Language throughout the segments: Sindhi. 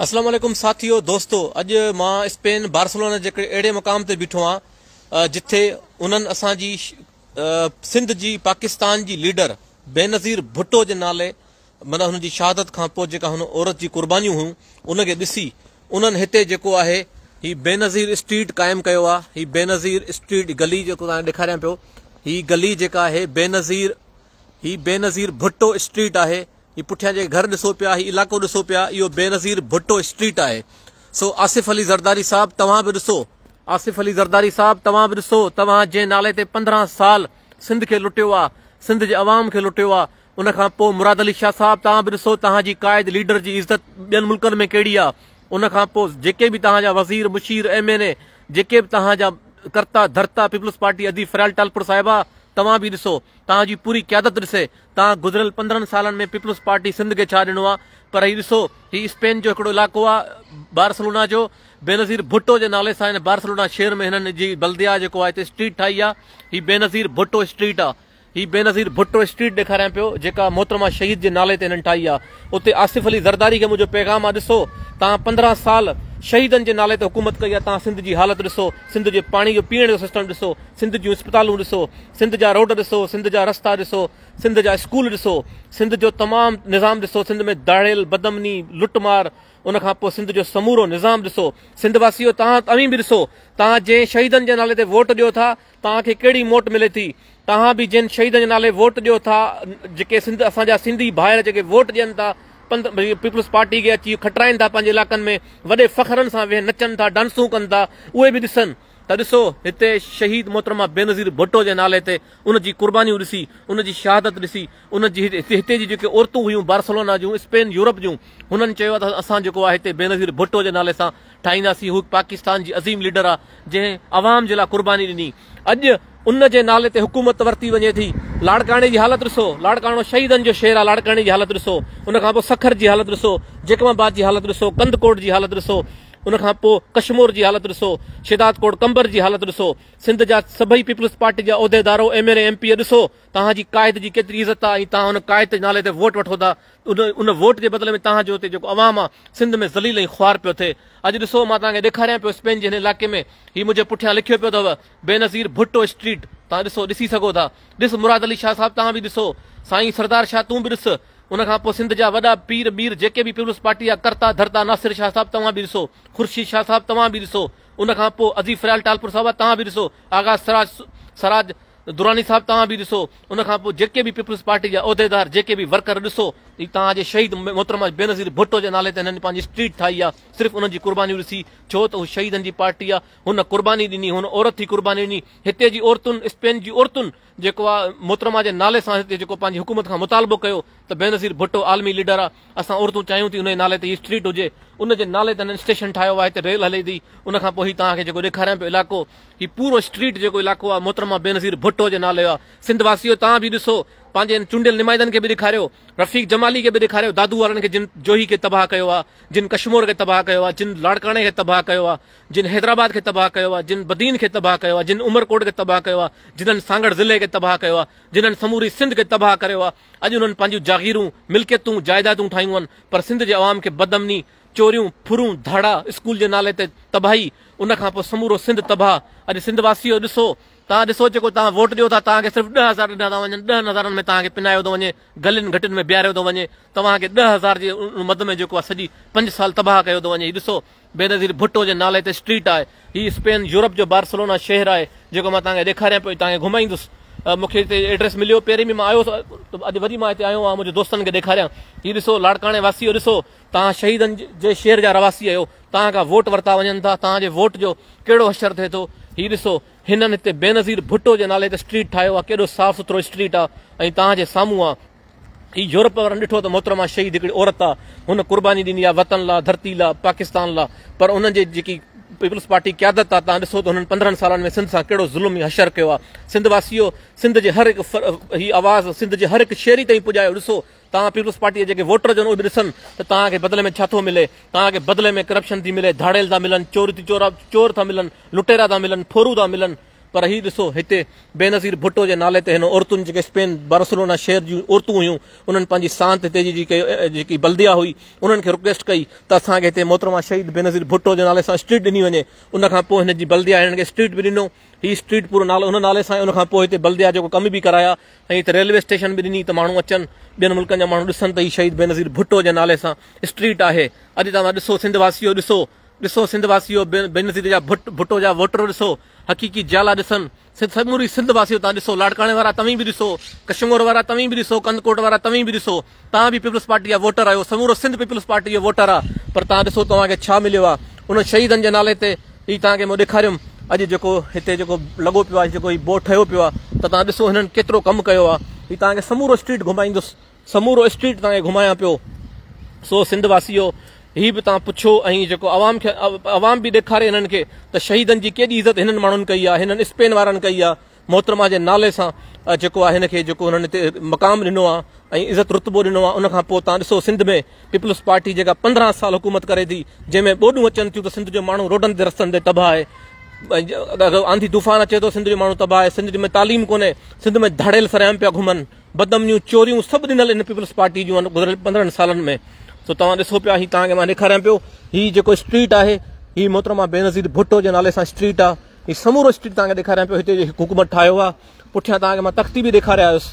اسلام عليڪم ساٿيو دوستو اڄ مان اسپين بارسلونا جي هڪڙي اهڙي مقام تي بيٺو آهيان جتي انهن اسان جي سنڌ جي پاڪستان جي ليڊر بينظير ڀٽو جي نالي معنيٰ هن جي شهادت کان پوء جيڪا هن عورت جي قربانيون هيون ان کي ڏسي انهن هتي جيڪو آهي هي بينظير اسٽريٽ قائم ڪيو آهي هي بينظير اسٽريٽ گلي جيڪو توهان ڏيکاريان پيو هي گلي جيڪا آهي بينظير هي بينظير ڀٽو اسٽريٽ آهي هي پٺيان جيڪي گهر ڏسو پيا هي علائقو ڏسو پيا اهو بينظير ڀٽو اسٽريٽ آهي سو آصف علي زرداري صاحب توهان به ڏسو آصف علي زرداري صاحب توهان به ڏسو توهان جنهن نالي تي 15 سال سنڌ کي لٽيو آ سنڌ جي عوام کي لٽيو آ ان کان پوء مراد علي شاهه صاحب توهان به ڏسو توهان جي قائد ليڊر جي عزت ٻين ملڪن ۾ ڪهڙي آ ان کان پوء جيڪي به توهان جا وزير مشير ايم اين اي جيڪي به توهان جا ڪرتا ڌرتا پيپلز پارٽي ادي فريال ٽالپر صاحبه توهان به ڏسو توهان جي پوري قيادت ڏسي توهان گذريل 15 سالن ۾ پيپلز پارٽي سنڌ کي ڇا ڏنو آ پر هي ڏسو هي اسپين جو هڪڙو علائقو آ بارسلونا جو بينظير ڀٽو جي نالي سان هن بارسلونا شهر ۾ هنن جي بلديا جيڪو آ هتي اسٽريٽ ٺاهي آ هي بينظير ڀٽو اسٽريٽ آ هي بينظير ڀٽو اسٽريٽ ڏيکاريان پيو جيڪا محترمه شهيد جي نالي تي هنن ٺاهي آ اتي آصف علي زرداري کي منهنجو پيغام آ ڏسو توهان 15 سال شهيدن جي نالي تي حڪومت ڪئي آ توهان سنڌ جي حالت ڏسو سنڌ جي پاڻي جو پيئڻ جو سسٽم ڏسو سنڌ جون اسپتالون ڏسو سنڌ جا روڊ ڏسو سنڌ جا رستا ڏسو سنڌ جا اسڪول ڏسو سنڌ جو تمام نظام ڏسو سنڌ ۾ ڌاڙيل بدامني لٽ مار ان کان پوء سنڌ جو سمورو نظام ڏسو سنڌ واسيو توهان اوهين به ڏسو توهان جنهن شهيدن جي نالي تي ووٽ ڏيو ٿا توهان کي ڪهڙي موٽ ملي ٿي توهان به جن شهيدن جي نالي ووٽ ڏيو ٿا جيڪي سنڌ اسان جا سنڌي ڀائر جيڪي ووٽ ڏين ٿا پيپلز پارٽي کي اچي کٽرائين ٿا پنهنجي علائقن ۾ وڏي فخرن سان ويهن نچن ٿا ڊانسون ڪن ٿا اهي به ڏسن ته ڏسو هتي شهيد محترمه بينظير ڀٽو جي نالي تي ان جي قربانيون ڏسي ان جي شهادت ڏسي ان جي هتي جي جيڪي عورتون هيون بارسلونا جون اسپين يورپ جون هنن چيو ته اسان جيڪو آهي هتي بينظير ڀٽو جي نالي سان ٺاهينداسين هو پاڪستان جي عظيم ليڊر آهي جنهن عوام جي لاء قرباني ڏني اڄ ان جي نالي تي حڪومت ورتي وڃي ٿي لاڙڪاڻي جي حالت ڏسو لاڙڪاڻو شهيدن جو شهر آهي لاڙڪاڻي جي حالت ڏسو ان کان پوء سکر جي حالت ڏسو جيڪب آباد جي حالت ڏسو ڪنڌڪوٽ جي حالت ڏسو ان کان پوء ڪشمور جي حالت ڏسو، شهدادڪوٽ قمبر جي حالت ڏسو، سنڌ جا سڀئي پيپلز پارٽي جا عهديدارو M N A M P A ڏسو توهان جي قائد جي ڪيتري عزت آ ۽ توهان ان قائد جي نالي تي ووٽ وٺو ٿا ان ان ووٽ جي بدلي ۾ توهان جو اتي جيڪو عوام آ سنڌ ۾ ذليل ۽ خوار پيو ٿئي اڄ ڏسو مان توهان کي ڏيکاريان پيو اسپين جي هن علائقي ۾ هي منهنجي پٺيان لکيو پيو اٿو بينظير ڀٽو اسٽريٽ توهان ڏسو ڏسي سگهو ٿا ڏس مراد علي شاهه صاحب توهان به ڏسو سائين سردار شاهه تون به ڏس ان کان پوء سنڌ جا وڏا پير مير جيڪي به پيپلز پارٽي جا ڪرتا ڌرتا ناصر شاهه صاحب توهان به ڏسو خورشيد شاهه صاحب توهان به ڏسو ان کان پوء عزيز فريال ٽالپر صاحب توهان به ڏسو آغا سراج سراج دراني صاحب توهان به ڏسو ان کان پوء جيڪي به پيپلز پارٽي جا عهديدار جيڪي به ورڪر ڏسو هي توهان جي شهيد محترمه بينظير ڀٽو جي نالي تي هنن پنهنجي اسٽريٽ ٺاهي آهي صرف انهن جي قربانيون ڏسي ڇو ته هو شهيدن جي پارٽي آهي هن قرباني ڏني هن عورت ٿي قرباني ڏني هتي جي عورتن اسپين جي عورتن جيڪو آ محترمه جي نالي سان هتي جيڪو پنهنجي حڪومت کان مطالبو ڪيو ته بينظير ڀٽو عالمي ليڊر آ اسان عورتون چاهيون ٿي ان جي نالي تي هي اسٽريٽ هجي ان جي نالي تي هنن اسٽيشن ٺاهيو آ هتي ريل هلي ٿي ان کان پوء هي توهان کي جيڪو ڏيکاريان پيو علائقو هي پورو اسٽريٽ جيڪو علائقو آ محترمه بينظير ڀٽو جي نالي آ سنڌ واسيو توهان به ڏسو پنهنجي ان چونڊيل نمائندن کي به ڏيکاريو رفيق جمالي کي به ڏيکاريو دادو وارن کي جن جوهي کي تباهه ڪيو آ جن ڪشمور کي تباهه ڪيو آ جن لاڙڪاڻي کي تباهه ڪيو آ جن حيدرآباد کي تباهه ڪيو آهي، جن بدين کي تباهه ڪيو آهي، جن عمرڪوٽ کي تباهه ڪيو آهي، جنھن سانگهڙ ضلعي کي تباهه ڪيو آهي، جنھن سموري سنڌ کي تباهه ڪريو آهي، اڄ انهن پنهنجون جاگيرون، ملڪيتون، جائيدادون ٺاهيون آهن، پر سنڌ جي عوام کي بدامني، چوريون، ڦرون، ڌاڙا، اسڪول جي نالي تي تباهي، ان کان پوء سمورو سنڌ تباهه، اڄ سنڌ واسيو ڏسو، توهان ڏسو جيڪو توهان ووٽ ڏيو ٿا توهان کي صرف 10,000 ڏنا ٿا وڃن، ڏهن هزارن ۾ توهان کي پنايو ٿو وڃي، گلين گهٽين ۾ بيهاريو ٿو وڃي، توهان کي 10,000 جي ان مد ۾ جيڪو آهي سڄي پنج سال تباهه ڪيو ٿو وڃي، هي ڏسو. بينظير ڀٽو جي نالي تي اسٽريٽ آهي. هي اسپين يورپ جو بارسلونا شهر آهي جيڪو مان توهان کي ڏيکاريان پيو توهان کي گهمائيندس. مون کي هتي ايڊريس مليو پهرين به مان آيو هوس اڄ وري مان هتي آيو آهيان منهنجي دوستن کي ڏيکاريان. هي ڏسو لاڙڪاڻي واسيو ڏسو توهان شهيدن جي شهر جا رهواسي آهيو توهان کان ووٽ ورتا وڃن ٿا توهان جي ووٽ جو ڪهڙو حشر ٿئي ٿو. هي ڏسو هنن هتي بينظير ڀٽو جي نالي تي اسٽريٽ ٺاهيو آهي ڪيڏو صاف سٿرو اسٽريٽ آهي ۽ توهان جي سامهون آهي. هي يورپ وارن ڏٺو ته محترمه شهيد هڪڙي عورت آ هن قرباني ڏني آ وطن لا ڌرتي لا پاڪستان لا پر انهن جي جيڪي پيپلز پارٽي قيادت آ تان ڏسو ته هنن 15 سالن ۾ سنڌ سان ڪهڙو ظلم ۽ حشر ڪيو آ سنڌ واسيو سنڌ جي هر هڪ هي آواز سنڌ جي هر هڪ شهري تائين پڄايو ڏسو تان پيپلز پارٽي جا جيڪي ووٽر جن اهي به ڏسن ته توهان کي بدلي ۾ ڇا ٿو ملي توهان کي بدلي ۾ ڪرپشن ٿي ملي ڌاڙيل ٿا ملن چور ٿي چور ٿا ملن لٽيرا ٿا ملن ڦورو ٿا ملن. پر هي ڏسو هتي بينظير ڀٽو جي نالي تي هن عورتن جيڪي اسپين بارسلونا شهر جون عورتون هيون انهن پنهنجي سانت هتي جي جيڪي جيڪي بلديه هئي انهن کي رڪويسٽ ڪئي ته اسان کي هتي محترمه شهيد بينظير ڀٽو جي نالي سان اسٽريٽ ڏني وڃي ان کان پوء هن جي بلديه هنن کي اسٽريٽ به ڏنو هي اسٽريٽ پورو نالو ان نالي سان ان کان پوء هتي بلديه جيڪو ڪم به ڪرايا ۽ هتي ريلوي اسٽيشن به ڏني ته ماڻهو اچن ٻين ملڪن جا ماڻهو ڏسن ته هي شهيد بينظير ڀٽو جي نالي سان اسٽريٽ آهي اڄ توهان ڏسو سنڌ واسيو ڏسو ڏسو سنڌ واسيو بينظير جا ڀٽ ڀٽو جا ووٽر ڏسو حقيقي جيالا ڏسن سموري سنڌ واسيو توهان ڏسو لاڙڪاڻي وارا توهين به ڏسو ڪشمور وارا توهين به ڏسو ڪنڌڪوٽ وارا توهين به ڏسو توهان به پيپلز پارٽي جا ووٽر آهيو سمورو سنڌ پيپلز پارٽي جو ووٽر آهي پر توهان ڏسو توهان کي ڇا مليو آهي انهن شهيدن جي نالي تي هي توهان کي مون ڏيکاريم اڄ جيڪو هتي جيڪو لڳو پيو آهي جيڪو هي بورڊ ٺهيو پيو آهي ته توهان ڏسو هنن ڪيترو ڪم ڪيو آهي هي توهان کي سمورو اسٽريٽ گهمائيندس سمورو اسٽريٽ توهان کي گهمايان پيو سو سنڌ واسيو هي به توهان پڇو ۽ جيڪو عوام کي عوام به ڏيکاري هنن کي ته شهيدن جي ڪيڏي عزت هنن ماڻهن ڪئي آهي هنن اسپين وارن ڪئي آهي محترمه جي نالي سان جيڪو آهي هن کي جيڪو هنن هتي مقام ڏنو آهي ۽ عزت رتبو ڏنو آهي ان کان پوء توهان ڏسو سنڌ ۾ پيپلز پارٽي جيڪا 15 سال حڪومت ڪري ٿي جنهن ۾ ٻوڏون اچن ٿيون ته سنڌ جو ماڻهو روڊن تي رستن تي تباهه آهي اگر آنڌي طوفان اچي ٿو سنڌ جو ماڻهو تباهه آهي سنڌ ۾ تعليم ڪونهي سنڌ ۾ ڌاڙيل سرعام پيا گهمن بدامنيون چوريون سڀ ڏنل ان پيپلز پارٽي جون آهن گذريل 15 سالن ۾ سو توهان ڏسو پيا هي توهان کي مان ڏيکاريان پيو هي جيڪو اسٽريٽ آهي هي محترمه بينظير ڀٽو جي نالي سان اسٽريٽ آهي هي سمورو اسٽريٽ توهان کي ڏيکاريان پيو هتي جي حڪومت ٺاهيو آهي پٺيان توهان کي مان تختي به ڏيکاري آيس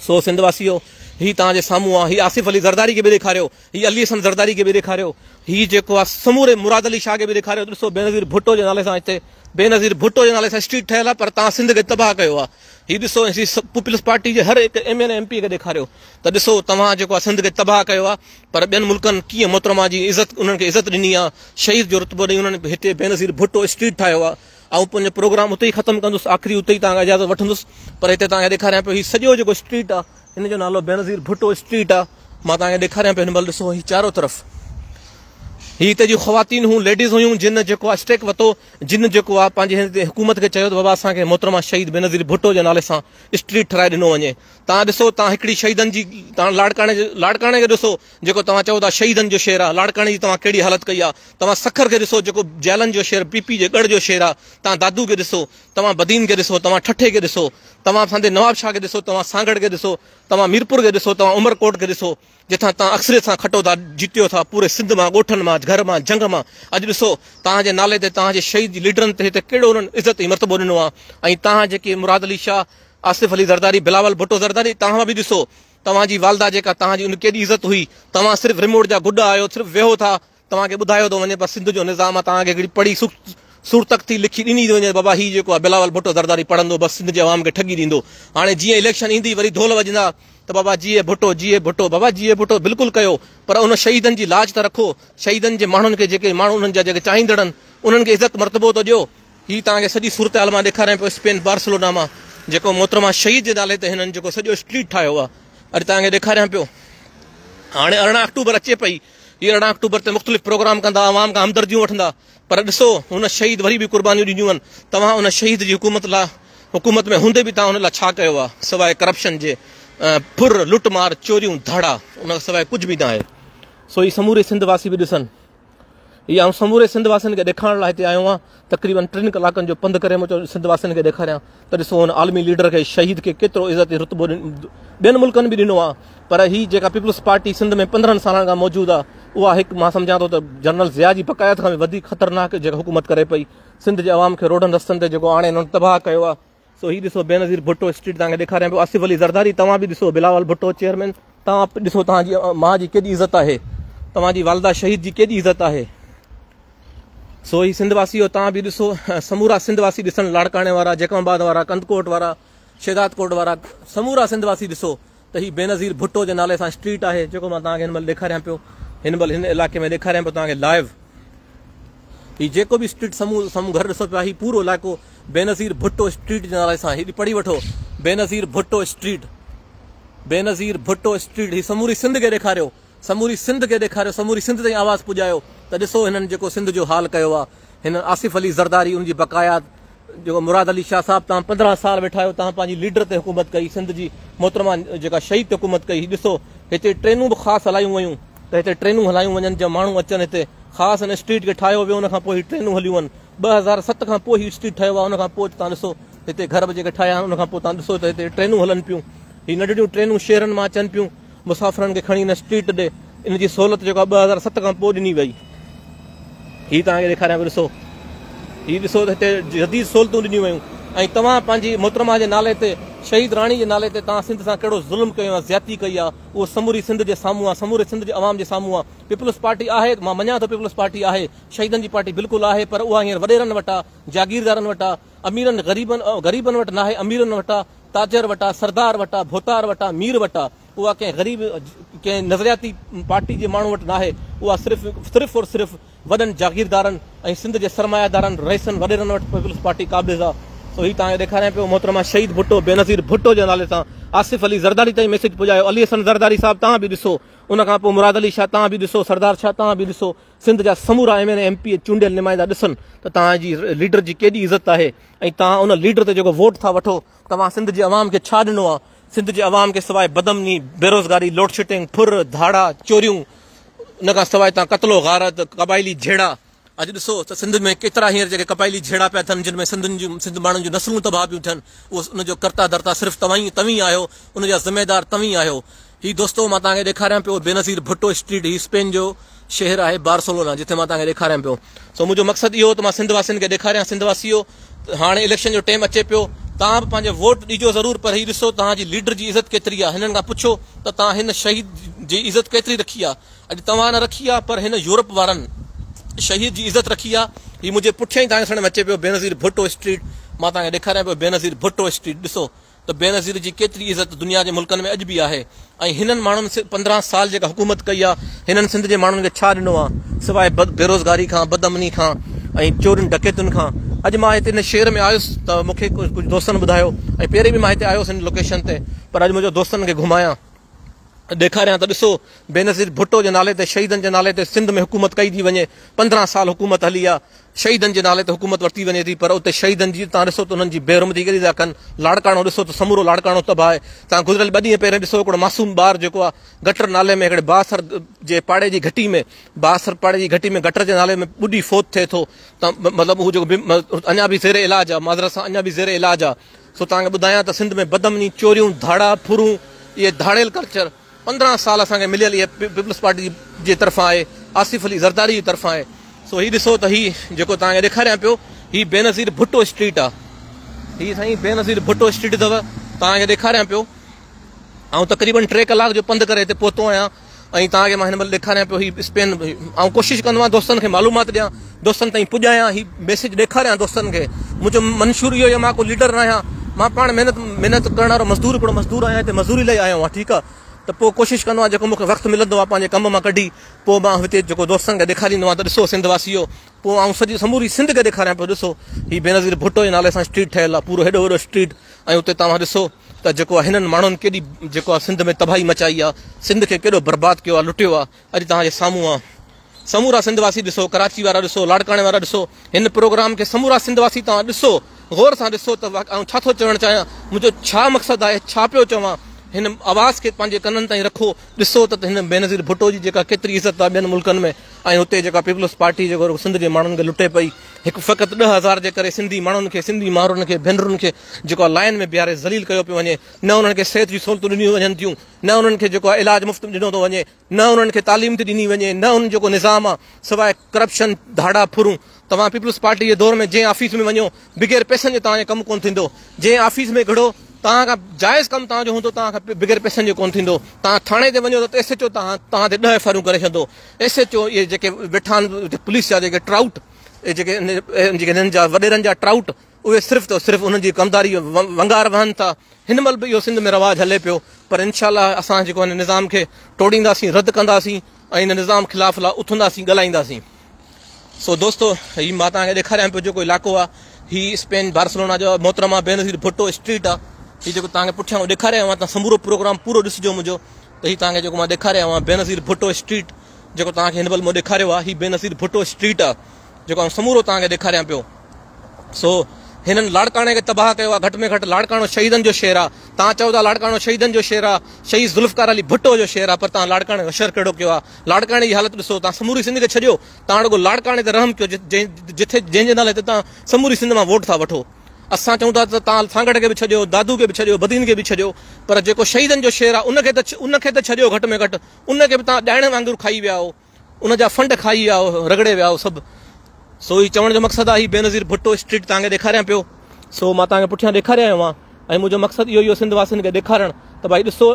سو سنڌ واسيو هي توهان جي سامهون آهي هي آصف علي زرداري کي به ڏيکاريو هي علي حسن زرداري کي به ڏيکاريو هي جيڪو آهي سموري مراد علي شاهه کي به ڏيکاريو ڏسو بينظير ڀٽو جي نالي سان هتي بينظير ڀٽو جي نالي سان اسٽريٽ ٺهيل آهي پر توهان سنڌ کي تباهه ڪيو آهي هي ڏسو هي پيپلز پارٽي جي هر هڪ ايم اين ايم پي کي ڏيکاريو ته ڏسو توهان جيڪو آهي سنڌ کي تباهه ڪيو آهي پر ٻين ملڪن ڪيئن محترمه جي عزت انهن کي عزت ڏني آهي شهيد جو رتبو ڏئي انهن هتي بينظير ڀٽو اسٽريٽ ٺاهيو آهي آئون پنهنجو پروگرام اتي ئي ختم ڪندس آخري اتي ئي توهان کان اجازت وٺندس پر هتي توهان کي ڏيکاريان پيو هي سڄو جيڪو اسٽريٽ آهي ان جو نالو بينظير ڀٽو اسٽريٽ آهي مان توهان کي ڏيکاريان پيو هن مهل ڏسو هي چارو طرف هي هتي جون خواتين هيون ليڊيز هيون جن جيڪو آهي اسٽيڪ وتو جن جيڪو آهي پنهنجي هن حڪومت کي چيو ته بابا اسان کي محترمه شهيد بينظير ڀٽو جي نالي سان اسٽريٽ ٺهرائي ڏنو وڃي توهان ڏسو توهان هڪڙي شهيدن جي توهان لاڙڪاڻي جي لاڙڪاڻي کي ڏسو جيڪو توهان چئو ٿا شهيدن جو شهر آهي لاڙڪاڻي جي توهان ڪهڙي حالت ڪئي آهي توهان سکر کي ڏسو جيڪو جيلن جو شهر پي پي جي ڳڙهه جو شهر آهي توهان دادو کي ڏسو توهان بدين کي ڏسو توهان ٺٽي کي ڏسو توهان سندي نواب شاهه کي ڏسو توهان سانگهڙ کي ڏسو توهان ميرپور کي ڏسو توهان عمرڪوٽ کي ڏسو جتان توهان اڪثريت سان کٽو ٿا جيتيو ٿا پوري سنڌ مان ڳوٺن مان گهر مان جهنگ مان اڄ ڏسو توهان جي نالي تي توهان جي شهيد جي ليڊرن تي هتي ڪهڙو انهن عزت ۽ مرتبو ڏنو آهي ۽ توهان جيڪي مراد علي شاهه آصف علي زرداري بلاول ڀٽو زرداري توهان به ڏسو توهان جي والده جيڪا توهان جي ان ڪيڏي عزت هئي توهان صرف ريموٽ جا گڏ آهيو صرف ويهو ٿا توهان کي ٻڌايو ٿو وڃي پر سنڌ جو نظام آهي توهان کي هڪڙي پڙهي سورتختي لکي ڏني ٿي وڃي بابا هي جيڪو آهي بلاول ڀٽو زرداري پڙهندو بس سنڌ جي عوام کي ٺڳي ڏيندو هاڻي جيئن اليڪشن ايندي وري ڌول وڄندا ته بابا جيئي ڀٽو جيئي ڀٽو بابا جيئي ڀٽو بلڪل ڪيو پر ان شهيدن جي لاج ته رکو شهيدن جي ماڻهن کي جيڪي ماڻهو انهن جا جيڪي چاهيندڙن انهن کي عزت مرتبو ته ڏيو هي توهان کي سڄي صورتحال مان ڏيکاريان پيو اسپين بارسلونا مان جيڪو محترمه شهيد جي نالي تي هنن جيڪو سڄو اسٽريٽ ٺاهيو آهي اڄ توهان کي ڏيکاريان پيو هاڻي 18 آڪٽوبر اچي پئي هي 18 آڪٽوبر تي مختلف پروگرام ڪندا عوام کان همدرديون وٺندا پر ڏسو هن شهيد وري به قربانيون ڏنيون آهن توهان ان شهيد جي حڪومت لا حڪومت ۾ هوندي به توهان ان لا ڇا ڪيو آهي سواء ڪرپشن جي ڦر لٽ مار چوريون ڌاڙا ان کان سواء ڪجهه به ناهي سو هي سموري سنڌ واسي به ڏسن هي آئون سموري سنڌ واسين کي ڏيکارڻ لاء هتي آيو آهيان تقريبن ٽن ڪلاڪن جو پنڌ ڪري مون چيو سنڌ واسين کي ڏيکاريان ته ڏسو هن عالمي ليڊر کي شهيد کي ڪيترو عزت ۽ رتبو ٻين ملڪن به ڏنو آهي پر هي جيڪا پيپلز پارٽي سنڌ ۾ 15 سالن کان موجود آهي اها هڪ مان سمجهان ٿو ته جنرل ضياء جي بقايت کان به وڌيڪ خطرناڪ جيڪا حڪومت ڪري پئي سنڌ جي عوام کي روڊن رستن تي جيڪو آڻي هنن تباهه ڪيو آهي سو هي ڏسو بينظير ڀٽو اسٽريٽ توهان کي ڏيکاريان پيو آصف علي زرداري توهان به ڏسو بلاول ڀٽو چيئرمين توهان به ڏسو توهان جي ماء جي ڪيڏي عزت آهي توهان جي والده شهيد جي ڪيڏي عزت آهي سو هي سنڌ واسيو توهان به ڏسو سمورا سنڌ واسي ڏسن لاڙڪاڻي وارا جيڪب آباد وارا ڪنڌڪوٽ وارا شهداد ڪوٽ وارا سمورا سنڌ واسي ڏسو ته هي بينظير ڀٽو جي نالي سان اسٽريٽ آهي جيڪو مان توهان کي هن مهل ڏيکاريان پيو هن مهل هن علائقي ۾ ڏيکاريان پيو توهان کي لائيو هي جيڪو به اسٽريٽ سمون سمون گهر ڏسو پيا هي پورو علائقو بينظير ڀٽو اسٽريٽ جي نالي سان هي پڙهي وٺو بينظير ڀٽو اسٽريٽ بينظير ڀٽو اسٽريٽ هي سموري سنڌ کي ڏيکاريو سموري سنڌ کي ڏيکاريو سموري سنڌ تائين آواز پڄايو ته ڏسو هنن جيڪو سنڌ جو حال ڪيو آهي هنن آصف علي زرداري ان جي بقايات جيڪو مراد علي شاهه صاحب توهان 15 سال ويٺا آهيو توهان پنهنجي ليڊر تي حڪومت ڪئي سنڌ جي محترمه جيڪا شهيد تي حڪومت ڪئي هي ڏسو هتي ٽرينون به خاص هلايون ويون ته هتي ٽرينون هلايون وڃن جيئن ماڻهو اچن هتي خاص هن اسٽريٽ کي ٺاهيو ويو ان کان پوء هي ٽرينون هليون آهن 2007 کان پوء هي اسٽريٽ ٺهيو آهي ان کان پوء توهان ڏسو هتي گهر به جيڪي ٺاهيا آهن ان کان پوء توهان ڏسو ته هتي ٽرينون هلن پيون هي ننڍڙيون ٽرينون شهرن مان اچن پيون مسافرن کي کڻي هن اسٽريٽ ڏي ان جي سهولت جيڪا 2007 کان پوء ڏني وئي هي توهان کي ڏيکاريان پيو ڏسو هي ڏسو ته هتي جديد سهولتون ڏنيون ويون ۽ توهان پنهنجي محترمه جي نالي تي شهيد راڻي جي نالي تي توهان سنڌ سان ڪهڙو ظلم ڪيو آهي زيادتي ڪئي آهي اهو سموري سنڌ جي سامهون آهي سموري سنڌ جي عوام جي سامهون آهي پيپلز پارٽي آهي مان مڃان ٿو پيپلز پارٽي آهي شهيدن جي پارٽي بلڪل آهي پر اها هينئر وڏيرن وٽ آهي جاگيردارن وٽ آهي اميرن غريبن غريبن وٽ ناهي اميرن وٽ آهي تاجر وٽ آهي سردار وٽ آهي ڀوتار وٽ آهي مير وٽ آهي اها ڪنهن غريب ڪنهن نظرياتي پارٽي جي ماڻهو وٽ ناهي اها صرف صرف اور صرف وڏن جاگيردارن ۽ سنڌ جي سرمايادارن رئيسن وڏيرن وٽ پيپلز پارٽي قابض آ سو هي توهان کي ڏيکاريان پيو محترمه شهيد ڀٽو بينظير ڀٽو جي نالي سان آصف علي زرداري تائين ميسيج پڄايو علي حسن زرداري صاحب توهان به ڏسو ان کان پوء مراد علي شاهه توهان به ڏسو سردار شاهه توهان به ڏسو سنڌ جا سمورا M N A M P A چونڊيل نمائندا ڏسن ته توهان جي ليڊر جي ڪيڏي عزت آهي ۽ توهان ان ليڊر تي جيڪو ووٽ ٿا وٺو توهان سنڌ جي عوام کي ڇا ڏنو آ؟ سنڌ جي عوام کي سواء بدامني، بيروزگاري، لوڊشيڊنگ، ڦر، ڌاڙا، چوريون، ان کان سواء توهان قتل و غارت، قبائلي جهيڙا، اڄ ڏسو ته سنڌ ۾ ڪيترا هينئر جيڪي قبائلي جهيڙا پيا ٿين جن ۾ سنڌين جون سنڌ ماڻهن جون نسلون تباهه پيون ٿين اهو ان جو ڪرتا ڌرتا صرف توهين ئي توهين آهيو ان جا ذميدار توهين آهيو. هي دوستو مان توهان کي ڏيکاريان پيو بينظير ڀٽو اسٽريٽ هي اسپين جو شهر آهي بارسلونا جتي مان توهان کي ڏيکاريان پيو سو منهنجو مقصد اهو ته مان سنڌ واسين کي ڏيکاريان سنڌ واسيو هاڻي اليڪشن جو ٽيم اچي پيو توهان به پنهنجو ووٽ ڏجو ضرور پر هي ڏسو توهان جي ليڊر جي عزت ڪيتري آهي هنن کان پڇو ته توهان هن شهيد جي عزت ڪيتري رکي آهي اڄ توهان نه رکي آهي پر هن يورپ وارن شهيد جي عزت رکي آهي هي منهنجي پٺيان ئي توهان کي ڏسڻ ۾ اچي پيو بينظير ڀٽو اسٽريٽ مان توهان کي ڏيکاريان پيو بينظير ڀٽو اسٽريٽ ڏسو ته بينظير جي ڪيتري عزت دنيا جي ملڪن ۾ اڄ به آهي ۽ هنن ماڻهن 15 سال جيڪا حڪومت ڪئي آهي هنن سنڌ جي ماڻهن کي ڇا ڏنو آهي سواء بيروزگاري کان بدامني کان ۽ چورين ڊڪيتين کان اڄ مان هتي هن شهر ۾ آيس ته مون کي ڪجهه دوستن ٻڌايو ۽ پهرين به مان هتي آيو هوس هن لوڪيشن تي پر اڄ منهنجو دوستن کي گهمايان ڏيکاريان ته ڏسو بينظير ڀٽو جي نالي تي شهيدن جي نالي تي سنڌ ۾ حڪومت ڪئي ٿي وڃي 15 سال حڪومت هلي آ شهيدن جي نالي تي حڪومت ورتي وڃي ٿي پر اتي شهيدن جي تان ڏسو ته انهن جي بيحرمتي ڪهڙي ٿا ڪن لاڙڪاڻو ڏسو ته سمورو لاڙڪاڻو تباهه آهي تان گذريل ٻه ڏينهن پهرين ڏسو هڪڙو معصوم ٻار جيڪو آ گٽر نالي ۾ هڪڙي بااثر جي پاڙي جي گهٽي ۾ بااثر پاڙي جي گهٽي ۾ گٽر جي نالي ۾ ٻڏي فوت ٿئي ٿو ته مطلب هو جيڪو اڃا به زير علاج آ معذرت سان اڃا به زير علاج آ سو توهان کي ٻڌايان ته سنڌ ۾ بدامني، چوريون، ڌاڙا، ڦرون، اهي ڌاڙيل ڪلچر 15 سال اسان کي مليل اهي پيپلز پارٽي جي طرفان آهي، آصف علي زرداري جي طرفان آهي. سو هي ڏسو ته هي جيڪو توهان کي ڏيکاريان پيو هي بينظير ڀٽو اسٽريٽ آ. هي سائين بينظير ڀٽو اسٽريٽ اٿو توهان کي ڏيکاريان پيو. آئون تقريبن 3 ڪلاڪ جو پنڌ ڪري هتي پهتو آهيان. ۽ توهان کي مان هن مهل ڏيکاريان پيو هي اسپين آئون ڪوشش ڪندو آهيان دوستن کي معلومات ڏيان دوستن تائين پڄايان هي ميسيج ڏيکاريان دوستن کي منهنجو منشور اهو آهي مان ڪو ليڊر نه آهيان مان پاڻ محنت محنت ڪرڻ وارو مزدور هڪڙو مزدور آهيان هتي مزدوري لاء آيو آهيان ٺيڪ آهي ته پوء ڪوشش ڪندو آهيان جيڪو مونکي وقت ملندو آهي پنهنجي ڪم مان ڪڍي پوء مان هتي جيڪو دوستن کي ڏيکاريندو آهيان ته ڏسو سنڌ واسيو پوء آئون سڄي سموري سنڌ کي ڏيکاريان پيو ڏسو هي بينظير ڀٽو جي نالي سان اسٽريٽ ٺهيل آهي پورو هيڏو وڏو اسٽريٽ ۽ اتي توهان ڏسو ته جيڪو آ هنن ماڻهن ڪيڏي جيڪو آ سنڌ ۾ تباهي مچائي آ سنڌ کي ڪيڏو برباد ڪيو آ لٽيو آ اڄ توهان جي سامهون آ سمورا سنڌ واسي ڏسو ڪراچي وارا ڏسو لاڙڪاڻي وارا ڏسو هن پروگرام کي سمورا سنڌ واسي توهان ڏسو غور سان ڏسو ته آئون ڇا ٿو چوڻ چاهيان منهنجو ڇا مقصد آهي ڇا پيو چوان هن آواز کي پنهنجي ڪنن تائين رکو ڏسو ته هن بينظير ڀٽو جي جيڪا ڪيتري عزت آ ٻين ملڪن ۾ ۽ اتي جيڪا پيپلز پارٽي جيڪو سنڌ جي ماڻهن کي لٽي پئي هڪ فقط 10,000 جي ڪري سنڌي ماڻهن کي سنڌي مائرن کي ڀينرن کي جيڪو آهي لائن ۾ بيهاري ذليل ڪيو پيو وڃي نه انهن کي صحت جون سهولتون ڏنيون وڃن ٿيون نه انهن کي جيڪو آهي علاج مفت ڏنو ٿو وڃي نه انهن کي تعليم ٿي ڏني وڃي نه انهن جو ڪو نظام آهي سواء ڪرپشن ڌاڙا ڦرون توهان پيپلز پارٽي جي دور ۾ جنهن آفيس ۾ وڃو بغير پئسن جي توهان جو ڪم ڪونه ٿيندو جنهن آفيس ۾ گهڙو توهان کان جائز ڪم توهان جو هوندو توهان کان بغير پئسن جي ڪونه ٿيندو توهان ٿاڻي تي وڃو ته ايس ايچ او توهان توهان تي 10 ايف آرون ڪري ڇڏندو ايس ايچ او اهي جيڪي ويٺا آهن پوليس جا جيڪي ٽرائوٽ اهي جيڪي جيڪي هنن جا وڏيرن جا ٽرائوٽ اهي صرف ته صرف انهن جي ڪمداري ونگار وهن ٿا هن مهل به اهو سنڌ ۾ رواج هلي پيو پر انشاء الله اسان جيڪو هن نظام کي ٽوڙينداسين رد ڪنداسين ۽ هن نظام خلاف لا اٿنداسين ڳالهائينداسين سو دوستو هي مان توهان کي ڏيکاريان پيو جيڪو علائقو آهي هي اسپين بارسلونا جو محترمه بينظير ڀٽو اسٽريٽ آهي هي جيڪو توهان کي پٺيان ڏيکاري آيو آهيان توهان سمورو پروگرام پورو ڏسجو منهنجو ته هي توهان کي جيڪو مان ڏيکاري آيو آهيان بينظير ڀٽو اسٽريٽ جيڪو توهان کي هن مهل مون ڏيکاريو آهي هي بينظير ڀٽو اسٽريٽ آهي جيڪو آئون سمورو توهان کي ڏيکاريان پيو سو هنن لاڙڪاڻي کي تباهه ڪيو آ، گهٽ ۾ گهٽ لاڙڪاڻو شهيدن جو شهر آ، توهان چئو ٿا لاڙڪاڻو شهيدن جو شهر آ، شهيد ذوالفقار علي ڀٽو جو شهر آ پر توهان لاڙڪاڻي جو حشر ڪهڙو ڪيو آ، لاڙڪاڻي جي حالت ڏسو، توهان سموري سنڌ کي ڇڏيو، توهان رڳو لاڙڪاڻي تي رحم ڪيو جتي جنهن جي نالي تي توهان سموري سنڌ مان ووٽ ٿا وٺو. اسان چئون ٿا ته توهان سانگهڙ کي به ڇڏيو، دادو کي به ڇڏيو، بدين کي به ڇڏيو پر جيڪو شهيدن جو شهر آ ان کي ته ان کي ته ڇڏيو گهٽ ۾ گهٽ ان کي به توهان ڏائڻ وانگر کائي ويا آهيو. ان جا فنڊ کائي ويا هو رڳڙي ويا هو سڀ. سو هي چوڻ جو مقصد آهي هي بينظير ڀٽو اسٽريٽ توهان کي ڏيکاريان پيو سو مان توهان کي پٺيان ڏيکاري آيو آهيان ۽ منهنجو مقصد اهو ئي هو سنڌ واسين کي ڏيکارڻ ته ڀائي ڏسو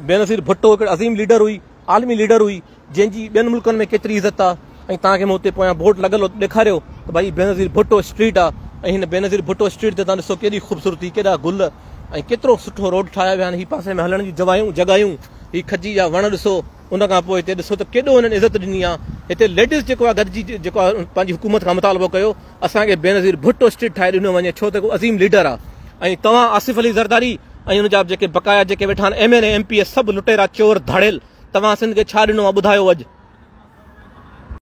بينظير ڀٽو هڪڙي عظيم ليڊر هئي عالمي ليڊر هئي جنهن جي ٻين ملڪن ۾ ڪيتري عزت آهي ۽ توهان کي مون اتي پويان بورڊ لڳل ڏيکاريو ته ڀائي بينظير ڀٽو اسٽريٽ آهي ۽ هن بينظير ڀٽو اسٽريٽ تي توهان ڏسو ڪيڏي خوبصورتي ڪيڏا گل ۽ ڪيترو سٺو روڊ ٺاهيا ويا آهن هي پاسي ۾ هلڻ جون جوايون جڳهيون هي کجي جا وڻ ڏسو ان کان پوء هتي ڏسو ته ڪيڏو هنن عزت ڏني آ. هتي ليڊيز جيڪو آ گڏجي جيڪو آ پنهنجي حڪومت کان مطالبو ڪيو اسان کي بينظير ڀٽو اسٽريٽ ٺاهي ڏنو وڃي ڇو ته هڪ عظيم ليڊر آ ۽ توهان آصف علي زرداري ۽ ان جا جيڪي بقايا جيڪي ويٺا آهن M N A M P A سڀ لٽيرا چور ڌاڙيل توهان سنڌ کي ڇا ڏنو آ ٻڌايو اڄ.